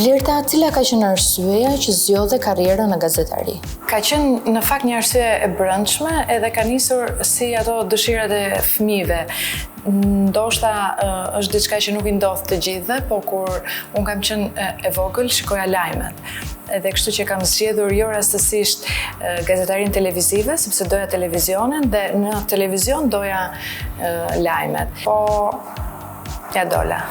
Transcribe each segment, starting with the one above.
Blerta, cila ka qenë arsyeja që zgjodhe karrierën në gazetari? Ka qenë në fakt një arsye e brendshme edhe ka nisur si ato dëshirat e fëmijëve. Ndoshta është diçka që nuk i ndodh të gjithëve, po kur unë kam qenë e vogël, shikoja lajmet. Edhe kështu që kam zgjedhur jo rastësisht gazetarinë televizive, sepse doja televizionin dhe në televizion doja lajmet. Po, ia dola.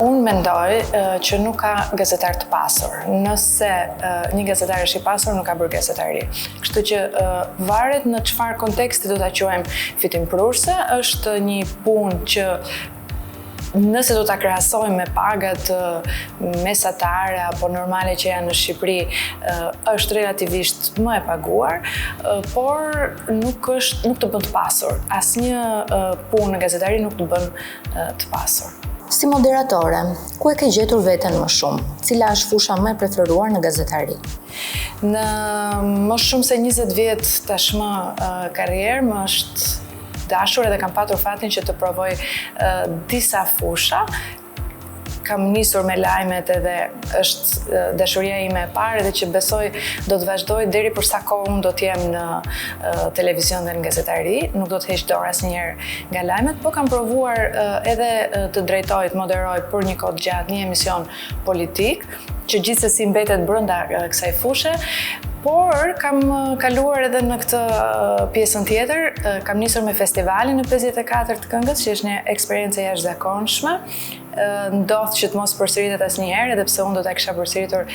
Unë mendoj që nuk ka gazetar të pasur. Nëse një gazetar është i pasur, nuk ka bërë gazetari. Kështu që varet në çfarë konteksti do ta quajmë fitimprurëse, është një punë që nëse do ta krahasojmë me pagat mesatare apo normale që janë në Shqipëri, është relativisht më e paguar, por nuk është nuk të bën të pasur. Asnjë punë në gazetari nuk të bën të pasur. Si moderatore, ku e ke gjetur veten më shumë? Cila është fusha më e preferuar në gazetari? Në më shumë se 20 vjet tashmë karrierë, më është dashur edhe kam patur fatin që të provoj disa fusha. Kam nisur me lajmet edhe është dashuria ime e parë edhe që besoj do të vazhdoj deri për sa kohë unë do të jem në televizion dhe në gazetari, nuk do të heq dorë asnjëherë nga lajmet, po kam provuar edhe të drejtoj, të moderoj për një kohë të gjatë një emision politik, që gjithsesi mbetet brenda kësaj fushe, por kam kaluar edhe në këtë pjesën tjetër, kam nisur me festivalin e 54 të këngës, që është një eksperiencë e jashtëzakonshme, ndodh që të mos përsëritet asnjëherë, edhe pse unë do ta kisha përsëritur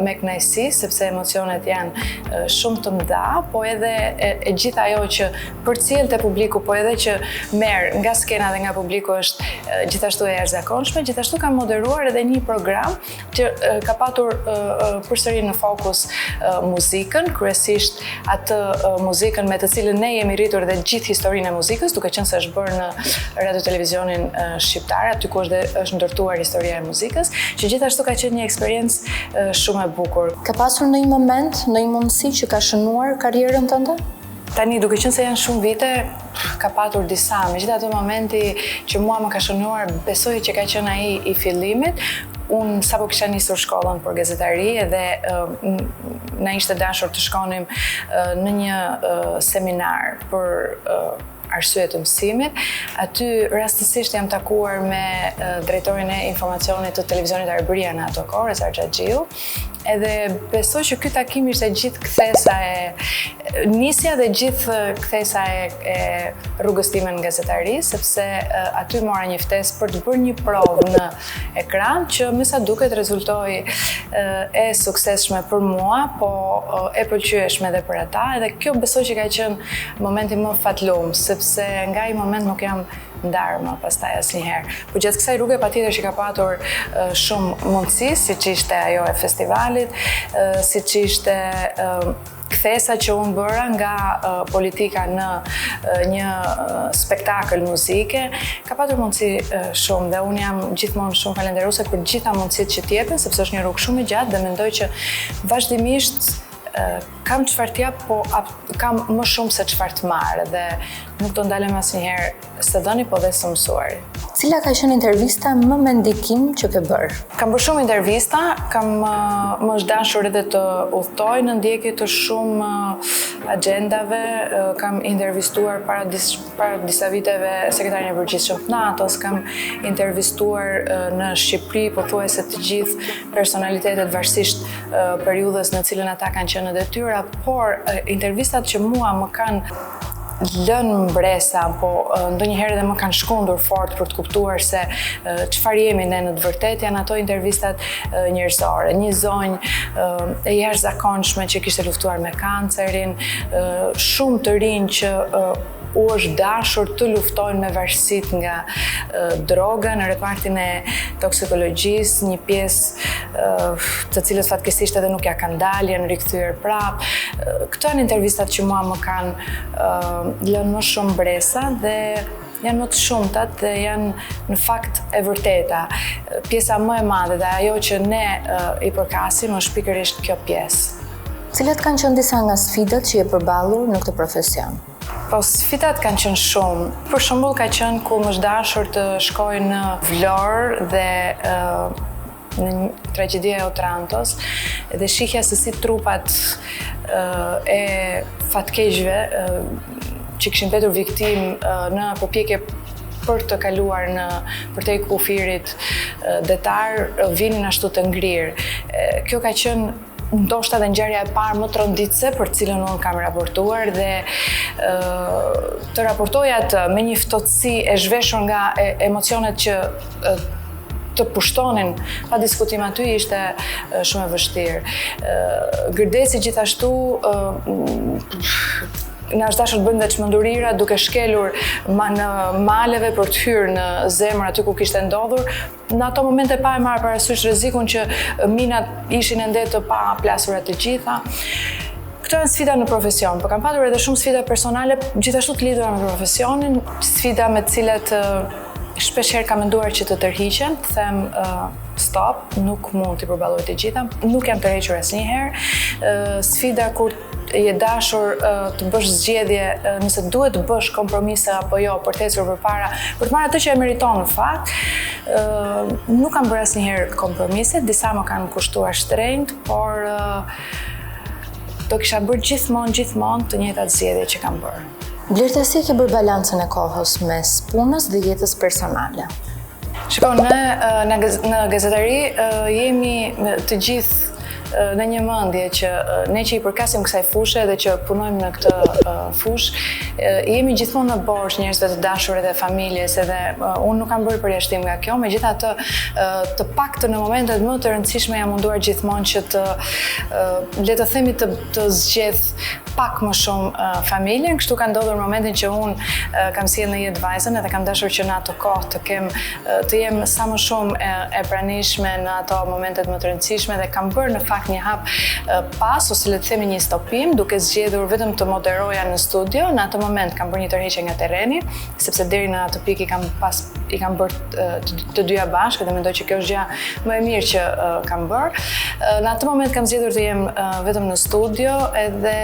me kënaqësi, sepse emocionet janë shumë të mëdha, po edhe e gjitha ajo që përcjell te publiku, po edhe që merr nga skena dhe nga publiku është gjithashtu e jashtëzakonshme. Gjithashtu kam moderuar edhe një program që ka patur përsëri në fokus muzikën, kryesisht atë muzikën me të cilën ne jemi rritur dhe gjithë historinë e muzikës, duke qenë se është bërë në radio televizionin shqiptar, aty ku është dhe është ndërtuar historia e muzikës, që gjithashtu ka qenë një eksperiencë shumë e bukur. Ka pasur ndonjë moment, ndonjë mundësi që ka shënuar karrierën tënde? Tani, duke qenë se janë shumë vite, ka patur disa, megjithatë momenti që mua më ka shënuar, besoj që ka qenë ai i fillimit, unë sapo kisha nisur shkollën për gazetari edhe na ishte dashur të shkonim në një seminar për arsye të mësimit. Aty rastësisht jam takuar me drejtorin e informacionit të televizionit Arbëria në ato kohë, Rezar Xhaxhiu, Edhe besoj që ky takim ishte gjithë kthesa e nisja dhe gjithë kthesa e, e rrugës time në gazetari, sepse aty mora një ftesë për të bërë një provë në ekran që me sa duket rezultoi e suksesshme për mua, po e pëlqyeshme edhe për ata, edhe kjo besoj që ka qenë momenti më fatlum, sepse nga ai moment nuk jam ndarë më pastaj asnjëherë. Po gjatë kësaj rruge patjetër që ka patur shumë mundësi, siç ishte ajo e festivalit, siç ishte kthesa që unë bëra nga politika në një spektakël muzike, ka patur mundësi shumë dhe unë jam gjithmonë shumë falënderuese për gjitha mundësitë që të jepen, sepse është një rrugë shumë e gjatë dhe mendoj që vazhdimisht kam çfarë të jap, po kam më shumë se çfarë të marr dhe nuk do ndalem asnjëherë së dhëni, po dhe së mësuari. Cila ka qenë intervista më me ndikim që ke bërë? Kam bërë shumë intervista, kam më është dashur edhe të udhëtoj në ndjekje të shumë agjendave, kam intervistuar para dis, para disa viteve sekretarin e përgjithshëm të NATO-s, kam intervistuar në Shqipëri pothuajse të gjithë personalitetet varësisht periudhës në cilën ata kanë qenë në detyra, por intervistat që mua më kanë lënë mbresa, po ndonjëherë edhe më kanë shkundur fort për të kuptuar se çfarë jemi ne në të vërtetë, janë ato intervistat njerëzore. Një zonjë e jashtëzakonshme që kishte luftuar me kancerin, shumë të rinj që. u është dashur të luftojnë me varësitë nga droga në repartin e toksikologjisë, një pjesë të cilët fatkeqësisht edhe nuk ia kanë dalë, janë rikthyer prapë. Këto janë intervistat që mua më kanë lënë më shumë mbresa dhe janë më të shumtat dhe janë në fakt e vërteta. Pjesa më e madhe dhe ajo që ne i përkasim është pikërisht kjo pjesë. Cilat kanë qenë disa nga sfidat që je përballur në këtë profesion? Po, sfidat kanë qenë shumë. Për shembull ka qenë kur më është dashur të shkoj në Vlorë dhe në tragjedia e Otrantos dhe shihja se si trupat e fatkeqëve që kishin mbetur viktimë në përpjekje për të kaluar në përtej kufirit detar vinin ashtu të ngrirë. Kjo ka qenë ndoshta dhe ngjarja e parë më tronditëse për të cilën unë kam raportuar dhe të raportoja atë me një ftohtësi e zhveshur nga emocionet që të pushtonin pa diskutim aty ishte shumë e vështirë. Gërdeci gjithashtu na është dashur të bëjmë dhe çmendurira duke shkelur ma në maleve për të hyrë në zemër aty ku kishte ndodhur, në ato momente pa e marrë parasysh rrezikun që minat ishin ende të paplasura të gjitha. Këto janë sfida në profesion, por kam patur edhe shumë sfida personale, gjithashtu të lidhura me profesionin, sfida me të cilat shpesh herë kam menduar që të tërhiqem, të them stop, nuk mund t'i përballoj të gjitha, nuk jam tërhequr asnjëherë. Sfida kur je dashur të bësh zgjedhje nëse duhet të bësh kompromise apo jo për të ecur përpara, për të marrë atë që e meriton në fakt, nuk kam bërë asnjëherë kompromise, disa më kanë kushtuar shtrenjtë, por do kisha bërë gjithmonë, gjithmonë të njëjtat zgjedhje që kam bërë. Blerta, si e ke bërë balancën e kohës mes punës dhe jetës personale? Shiko, ne në, në gazetari jemi të gjithë në një mendje që ne që i përkasim kësaj fushe dhe që punojmë në këtë fushë, jemi gjithmonë në borxh njerëzve të dashur edhe familjes edhe unë nuk kam bërë përjashtim nga kjo, megjithatë të paktën në momentet më të rëndësishme jam munduar gjithmonë që të le të themi të të zgjedh pak më shumë familjen, kështu ka ndodhur në momentin që unë kam sjellë në jetë vajzën edhe kam dashur që në ato kohë të kem të jem sa më shumë e, e pranishme në ato momentet më të rëndësishme dhe kam bërë në fakt një hap pas ose le të themi një stopim duke zgjedhur vetëm të moderoja në studio, në atë moment kam bërë një tërheqje nga terreni, sepse deri në atë pikë i kam pas i kam bërë të, të dyja bashkë dhe mendoj që kjo është gjëja më e mirë që kam bërë. Në atë moment kam zgjedhur të jem vetëm në studio edhe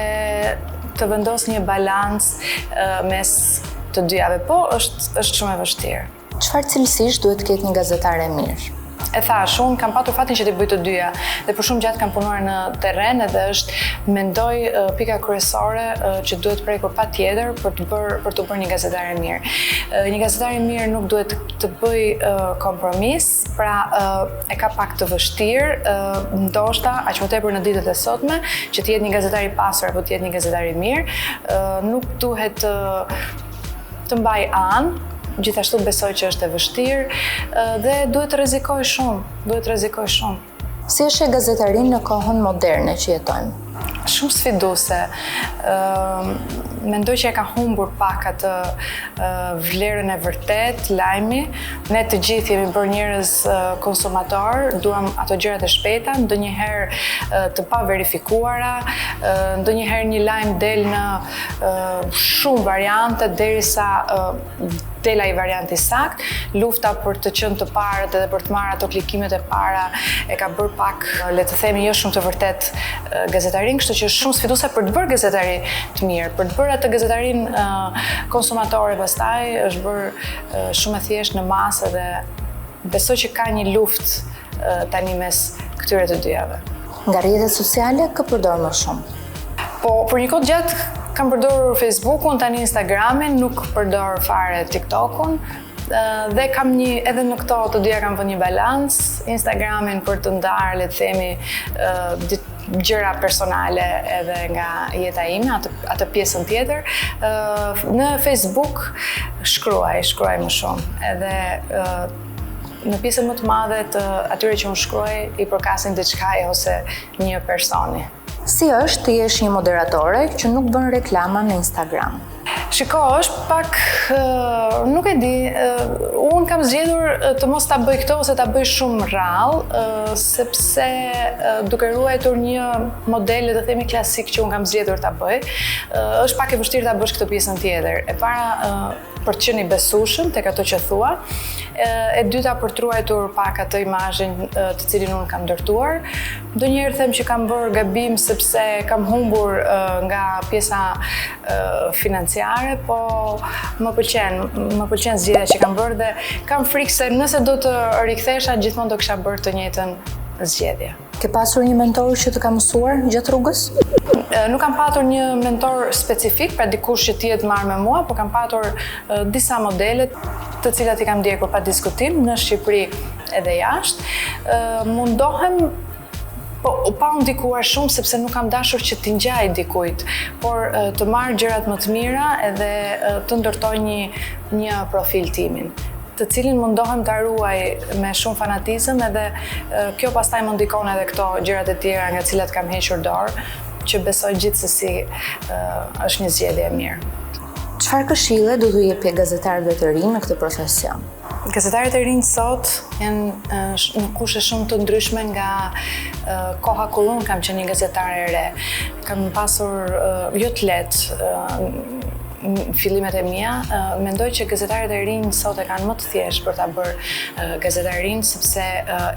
të vendos një balancë mes të dyjave. Po, është është shumë e vështirë. Çfarë cilësish duhet të ketë një gazetare e mirë? E thashë, unë kam patur fatin që t'i bëj të dyja dhe për shumë gjatë kam punuar në terren edhe është mendoj pika kryesore që duhet prekur patjetër për të bërë për t'u bërë një gazetare e mirë. Një gazetare e mirë nuk duhet të bëjë kompromis, pra e ka pak të vështirë, ndoshta aq më tepër në ditët e sotme, që të jetë një gazetar i pasur apo të jetë një gazetar i mirë, nuk duhet të të mbajë anë, gjithashtu besoj që është e vështirë dhe duhet të rrezikojë shumë, duhet të rrezikojë shumë. Si e sheh gazetarinë në kohën moderne që jetojmë? Shumë sfiduese. Mendoj që e ka humbur pak atë vlerën e vërtetë, lajmi. Ne të gjithë jemi bërë njerëz konsumatorë, duam ato gjërat e shpejta, ndonjëherë të paverifikuara, ndonjëherë një lajm del në shumë variante derisa del ai variant i saktë, lufta për të qenë të parët edhe për të marrë ato klikimet e para e ka bërë pak, le të themi, jo shumë të vërtetë gazetarinë, kështu që është shumë sfiduese për të bërë gazetari të mirë, për të bërë atë gazetarinë konsumatore pastaj është bërë shumë e thjeshtë në masë dhe besoj që ka një luftë tani mes këtyre të dyjave. Nga rrjetet sociale kë përdor më shumë? Po, për një kohë të gjatë kam përdorur Facebookun, tani Instagramin, nuk përdor fare TikTokun. Dhe kam një, edhe në këto të dyja kam vënë një balancë, Instagramin për të ndarë, le të themi, gjëra personale edhe nga jeta ime, atë, atë pjesën tjetër. Në Facebook shkruaj, shkruaj më shumë. Edhe në pjesën më të madhe të atyre që unë shkruaj i përkasin diçkaje ose një personi. Si është të jesh një moderatore që nuk bën reklama në Instagram? Shiko, është pak, nuk e di, unë kam zgjedhur të mos ta bëj këtë ose ta bëj shumë rrallë, sepse duke ruajtur një model, le të themi klasik që unë kam zgjedhur ta bëj, është pak e vështirë ta bësh këtë pjesën tjetër. E para, për të qenë i besueshëm tek ato që thua, e dyta për të ruajtur pak atë imazhin të cilin unë kam ndërtuar. Ndonjëherë them që kam bërë gabim sepse kam humbur nga pjesa financiare, po më pëlqen, më pëlqen zgjedhja që kam bërë dhe kam frikë se nëse do të rikthehesha gjithmonë do kisha bërë të njëjtën zgjedhje. Ke pasur një mentor që të ka mësuar gjatë rrugës? Nuk kam patur një mentor specifik, pra dikush që të jetë marrë me mua, po kam patur disa modele të cilat i kam ndjekur pa diskutim në Shqipëri edhe jashtë. Mundohem po pa u ndikuar shumë sepse nuk kam dashur që t'i ngjaj dikujt, por të marr gjërat më të mira edhe të ndërtoj një një profil timin të cilin mundohem ta ruaj me shumë fanatizëm edhe kjo pastaj më ndikon edhe këto gjërat e tjera nga të cilat kam hequr dorë, që besoj gjithsesi është një zgjedhje e mirë. Çfarë këshille do t'u jepje gazetarëve të rinj në këtë profesion? Gazetarët e rinj sot janë në kushte shumë të ndryshme nga koha kur unë kam qenë një gazetare e re. Kam pasur jo të lehtë fillimet e mia, mendoj që gazetarët e rinj sot e kanë më të thjeshtë për ta bërë gazetarinë, sepse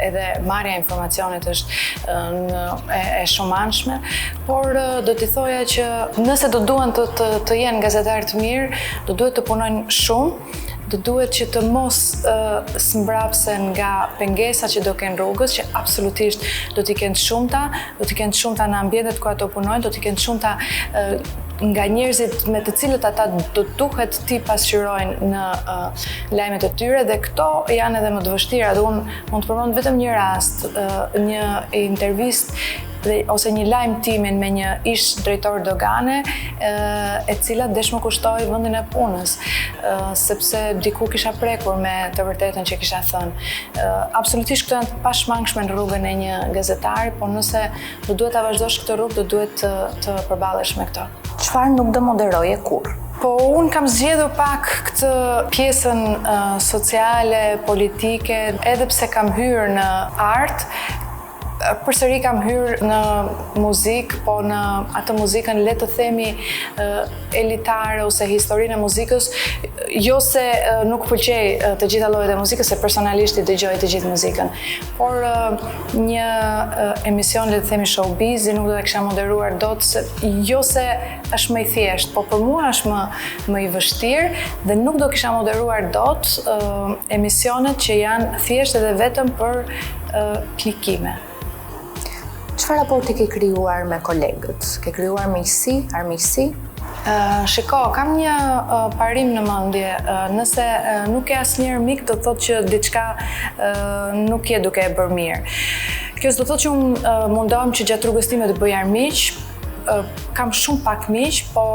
edhe marrja e informacionit është në, e, e shumanshme, por do t'i thoja që nëse do duan të, të, të jenë gazetarë të mirë, do duhet të punojnë shumë, do duhet që të mos uh, zmbrapsen nga pengesa që do kenë rrugës, që absolutisht do t'i kenë të shumta, do t'i kenë të shumta në ambientet ku ato punojnë, do t'i kenë të shumta uh, nga njerëzit me të cilët ata do duhet t'i pasqyrojnë në uh, lajmet e tyre dhe këto janë edhe më të vështira dhe unë mund të përmend vetëm një rast, uh, një intervistë dhe ose një lajm timin me një ish drejtor dogane e cila desh më kushtoi vendin e punës, sepse diku kisha prekur me të vërtetën që kisha thënë. Absolutisht këto janë të pashmangshme në rrugën e një gazetari, po nëse Do duhet ta vazhdosh këtë rrugë, do duhet të, të përballesh me këto. Çfarë nuk do moderoje kurrë? Po unë kam zgjedhur pak këtë pjesën uh, sociale, politike, edhe pse kam hyrë në art, përsëri kam hyrë në muzikë, po në atë muzikën le të themi elitare ose historinë e muzikës, jo se nuk pëlqej të gjitha llojet e muzikës, se personalisht i dëgjoj të gjithë muzikën, por një emision le të themi showbiz nuk do ta kisha moderuar dot se jo se është më i thjeshtë, po për mua është më më i vështirë dhe nuk do kisha moderuar dot emisionet që janë thjesht edhe vetëm për klikime. Çfarë raporti ke krijuar me kolegët? Ke krijuar miqësi, armiqësi? Shiko, kam një parim në mendje. Nëse nuk ke asnjëherë mik, do të thotë që diçka nuk je duke e bërë mirë. Kjo s'do të thotë që unë mundohem që gjatë rrugës time të bëj armiq, kam shumë pak miq, po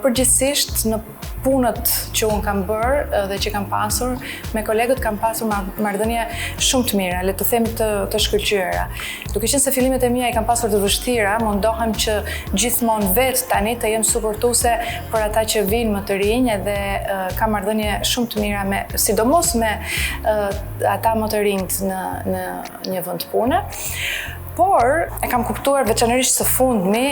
përgjithësisht në punët që unë kam bërë dhe që kam pasur, me kolegët kam pasur marrëdhënie shumë të mira, le të themi të, të shkëlqyera. Duke qenë se fillimet e mia i kam pasur të vështira, mundohem që gjithmonë vetë tani të jem suportuese për ata që vijnë më të rinj edhe kam marrëdhënie shumë të mira me, sidomos me ata më të rinjtë në, në një vend pune. Por, e kam kuptuar veçanërisht së fundmi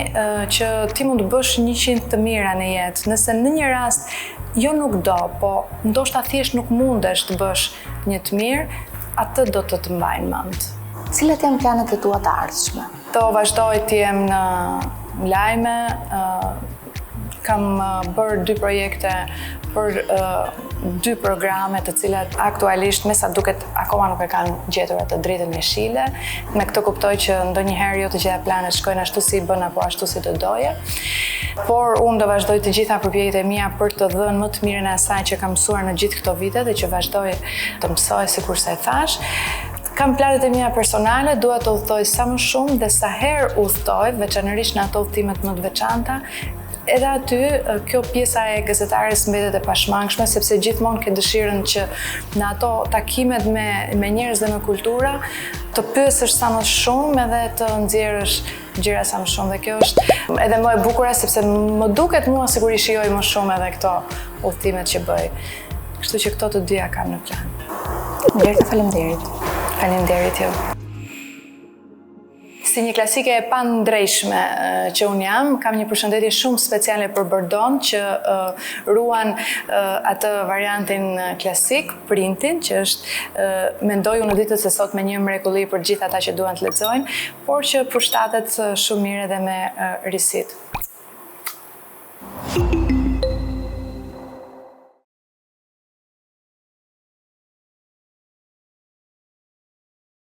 që ti mund të bësh 100 të mira në jetë. Nëse në një rast jo nuk do, po ndoshta thjesht nuk mundesh të bësh një të mirë, atë do të të mbajnë mend. Cilat janë planet e tua të ardhshme? Do vazhdoj të jem në lajme, kam bërë dy projekte për dy programe të cilat aktualisht me sa duket akoma nuk e kanë gjetur atë dritën jeshile. Me këtë kuptoj që ndonjëherë jo të gjitha planet shkojnë ashtu si i bën apo ashtu si do doje. Por unë do vazhdoj të gjitha përpjekjet e mia për të dhënë më të mirën e asaj që kam mësuar në gjithë këto vite dhe që vazhdoj të mësoj sikurse e thashë. Kam planet e mia personale, dua të udhëtoj sa më shumë dhe sa herë udhëtoj, veçanërisht në ato udhëtimet më të veçanta, Edhe aty, kjo pjesa e gazetares mbetet e pashmangshme, sepse gjithmonë ke dëshirën që në ato takimet me, me njerëz dhe me kultura, të pyesësh sa më shumë edhe të nxjerrësh gjëra sa më shumë. Dhe kjo është edhe më e bukura, sepse më duket mua sikur i shijoj më shumë edhe këto udhëtimet që bëj. Kështu që këto të dyja kam në plan. Blerta, faleminderit. Faleminderit ju. Si një klasike e pandrejshme që unë jam, kam një përshëndetje shumë speciale për Bërdon që ruan atë variantin klasik, printin, që është mendoj unë në ditët e sotme një mrekulli për gjithë ata që duan të lexojnë, por që përshtatet shumë mirë edhe me risitë.